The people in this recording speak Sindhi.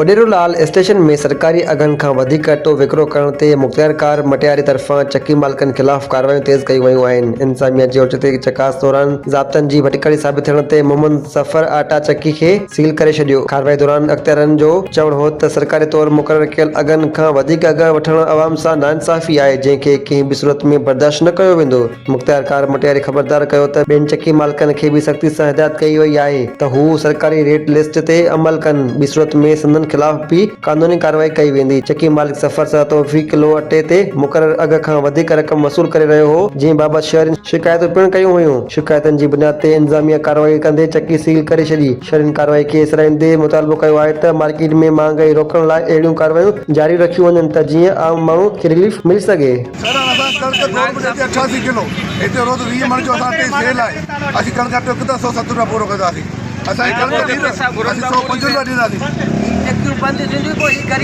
اڏيرو لال اسٽيشن ۾ سرڪاري اگهن کان وڌيڪ اٽو وڪرو ڪرڻ تي مختيارڪار مٽياري طرفان چڪي مالڪن خلاف ڪارروايون تيز ڪيون ويون آهن. انتظاميا جي اوچتي چڪاس دوران ضابطن جي ڀٽڪاڙي ثابت ٿيڻ تي محمد ظفر آٽا چڪي کي سيل ڪري ڇڏيو. ڪارروائي دوران اختيارين جو چوڻ هو ته سرڪاري طور مقرر ڪيل اگهن کان وڌيڪ اگهه وٺڻ عوام سان ناانصافي آهي جنهن کي ڪنهن به صورت ۾ برداشت نه ڪيو ويندو. مختيارڪار مٽياري خبردار ڪيو ته ٻين چڪي مالڪن کي به سختي سان هدايت ڪئي وئي آهي ته هو سرڪاري ريٽ لسٽ تي عمل ڪن، ٻي صورت ۾ سندن خلاف به قانوني ڪارروائي ڪئي ويندي. چڪي مالڪ ظفر سهتو في ڪلو اٽي تي مقرر اگهه کان وڌيڪ رقم وصول ڪري رهيو هو، جنهن بابت شهرين شڪايتون پڻ ڪيون هيون. شڪايتن جي بنياد تي انتظاميا ڪارروائي ڪندي چڪي سيل ڪري ڇڏي. شهرين ڪارروائي کي سراهيندي مطالبو ڪيو آهي ته مارڪيٽ ۾ مهانگائي روڪڻ لاء اهڙيون ڪارروايون جاري رکيون وڃن ته جيئن عام ماڻهو کي رليف ملي سگهي. سر اسان ڪڻڪ سو روپيه ڏيڍ 88 ڪلو هتي روز 20 مڻ جو اسان تي سيل آهي اسين ڪڻڪ اٽو ڪٿان 170 روپيا پورو ڪنداسين اسان جي ڪڻڪ ڏيندا اسين 105 روپيا ڏينداسين. چڪيون بند ٿينديون پوء هي غريب.